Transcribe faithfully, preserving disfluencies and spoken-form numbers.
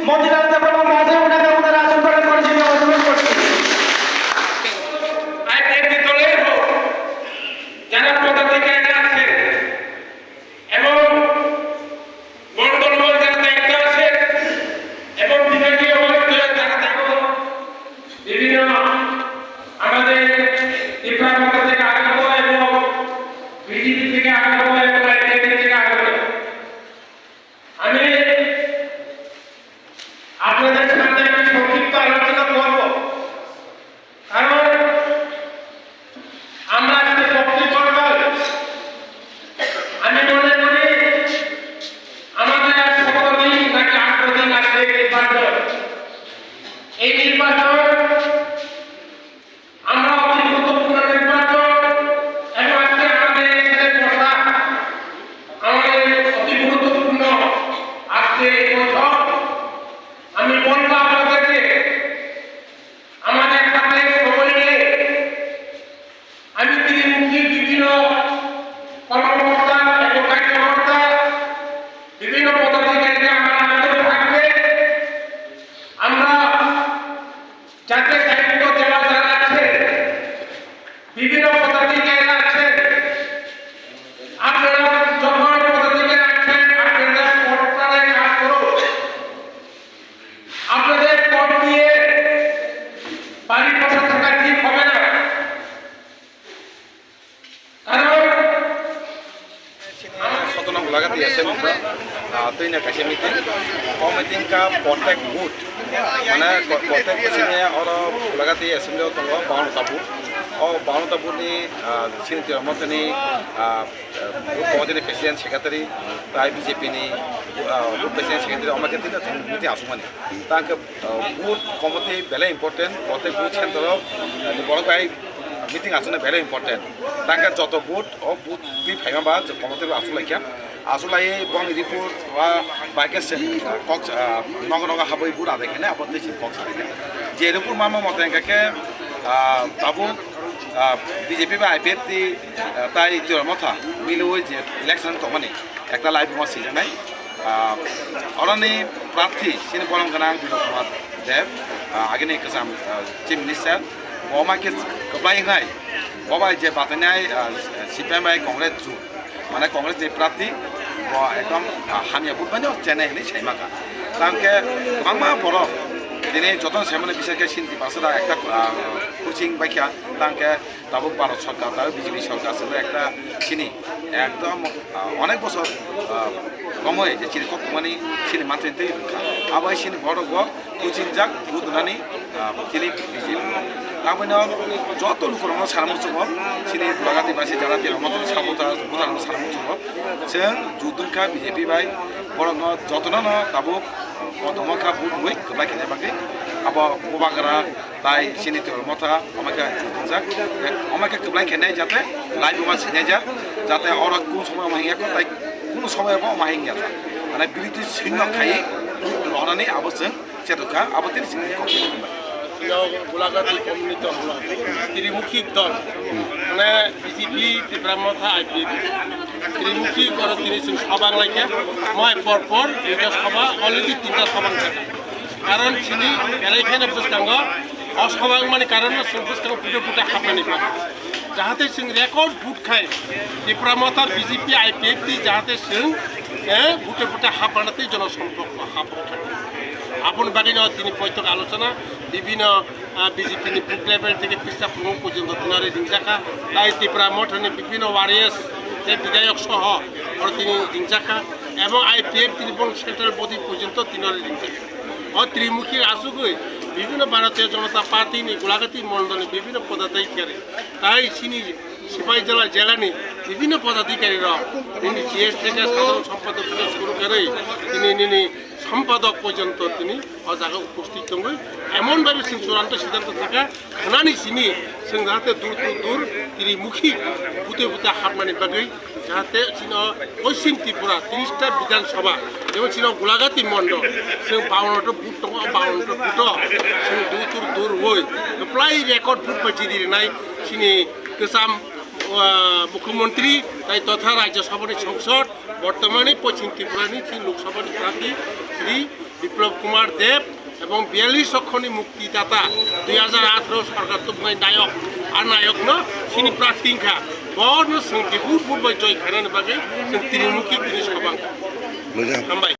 মতিলাল দেববর্মা মহাশয় ওনাকে ওনার আসন গ্রহণ করে সেটা অনুরোধ করছি। আইপিএফটি দলের হোক, যারা পদাধিকারী আছে এবং মণ্ডল যারা দায়িত্ব আছে এবং বিভাগীয় মণ্ডলে যারা থাকো, বিভিন্ন আমাদের ত্রিপুরা মণ্ডল থেকে আগত এবং বিজেপি থেকে আগত এবং আইপিএফটি থেকে আগত, আমি আপনাদের সামনে আমি সংক্ষিপ্ত আলোচনা করব, কারণ আমরা আজকে বক্তব্য করব। আমি মনে করি আমাদের আর সতেরো দিন নাকি আঠারো দিন আছে নির্বাচন। এই নির্বাচন আমরা অতি গুরুত্বপূর্ণ নির্বাচন এবং আজকে আমাদের এখানে বসা আমাদের অতি গুরুত্বপূর্ণ আজকে এই বৈঠক। আমি বলবো আপনাদেরকে আমাদের হাতে সময় নেই। আমি ত্রিমুখী বিভিন্ন কর্মকর্তা এবং কার্যকর্তা বিভিন্ন পদাধিকারীকে আমার আবেদন থাকবে আমরা জাতীয় দায়িত্ব দেওয়া যারা আছে, বিভিন্ন পদাধিকারী আছে, আপনারা যখন পদাধিকারী আছেন, আপনারা পদটায় কাজ করুন। আপনাদের পদ দিয়ে বাড়ি বসে থাকা ঠিক হবে না। কারণ Sotono Gulagati assembly, ah, twina kaisa meeting. O meeting ka protect booth, mane ko-, protect booth sini oro Gulagati assembly o tongo baunota booth. O baunota booth ni, ah, sini tira mothani, ah, booth committee ni president secretary, tai B J P ni, ah, booth president secretary, omo khe tini meeting asukmani. Tangkhe, ah, booth committee belai important, protect booth center o, ah, ni borok bai meeting asukna belai important. Tangkhe joto booth, o booth twi phaima ba je komo tei asuk laikha. Asuk lai boni report ba bai khe se, ah, kok, ah, nogo nogo habwi bura de khene abo tei se kok sa laikha. Je report ma ma mote hingkha khe, ah, tabuk, ah, B J P ba I P F T, ah, tai Tiromotha milwi je election tongmani ekta live ma sijaknai. Ah, oroni prarthi sini borom gwnang Biplab Kumar Deb, ah, agini kwcham, ah, Chief Minister, bo ma khe kwplai wngnai, bo bai je batainai, ah, C P I M bai Congress jut, mane Congress ni prarthi, bo ekdom, ah, hamya vote bai no chenai hinwi sai ma kha. Tamo khe kwbangma borok tini jotono sai mano bisar khe sini Tiprasa da ekta, ah, coaching bai kha, tamo khe tabuk Bharat sorkar, tabuk B J P sorkar, chwngno ekta chini ekdom, ah, onek bosor, ah, romoi je chini kok tongmani chini manthai tei rwkha. Abo hai chini borok bo kuchinjak budunani, ah, chini B J P. Abono joto lukurokno sana muchungo, chini Gulagati basi jara tei romo tong sabota butarokno sana muchungo. Chwng judungkha B J P bai borokno jotono no tabuk kotorma kha but wi kwplai khaina bagwi. Abo Bubagra Tai chini Tiromotha, omo khe rijak, omo khe kwplai khe nai jate, live ma sinai jak, jate oro kun somoi omo hingya kho, tai kun somoi bo omo hingya jak. Mane biriti sinno khai, rohorani abo chwng chetok kha, abo tini simi kok. Yo Gulagati community holo, Trimukhi dol, mane B J P, Tipra Motha, I P F T. Trimukhi oro tini chwng sabang laikha, moi por por duita sabha, already tinta sabang kha. Karon chini belai kheno bwskango o sabha wngmani karon no chwng bwskango puto puto hapmani bagwi. Jahate chwng record vote khai Tipra Motha, B J P, I P F T jahate chwng, eh, vote vote hapmana tei jono sompok hapok khai. Aboni bagwi no tini poitok alochona bibhinno, ah, B J P ni booth level theke pista phunuk porjonto tinare ringjakha. Tai Tipra Motha ni bibhinno warriors tei bidhayok soho oro tini ringjakha. Ebong I P F T ni bong central body porjonto tinare ringjakha. O Trimukhi asugwi bibhinno Bharatiya Janata Party ni Gulagati mondol ni bibhinno podadhikari, tai chini Sipaijala jela ni bibhinno podadhikari rok, nini G S theke sadharon sompadok theke suru kharwi tini nini sompadok porjonto tini o jaga uposthit tongwi emon bhabe chwng churanto siddhanto thaka khanani simi chwng jahate dur dur dur Trimukhi bute bute hapmani bagwi. Jahate chino Poschim Tripura tris ta Bidhan Sabha, jemon chino Gulagati Mondol, chwng bawanno ta vote tongo, bawanno ta vote o chwng dur dur dur woi kwplai record vote bai chidi rinai chini kwcham, ah, Mukhyamantri tai totha Rajya Sabha ni Songsod, bortomani Poschim Tripura ni chini Lok Sabha ni prarthi Shri Biplab Kumar Deb ebong biyallis okhoni muktidata, dui hajar atharo sorkar tubunai nayok, a nayokno sini prarthi wngkha. Bono chwng bipul vote bai joy khainani bagwi chwng tini mukhi tini sobang. Hambai.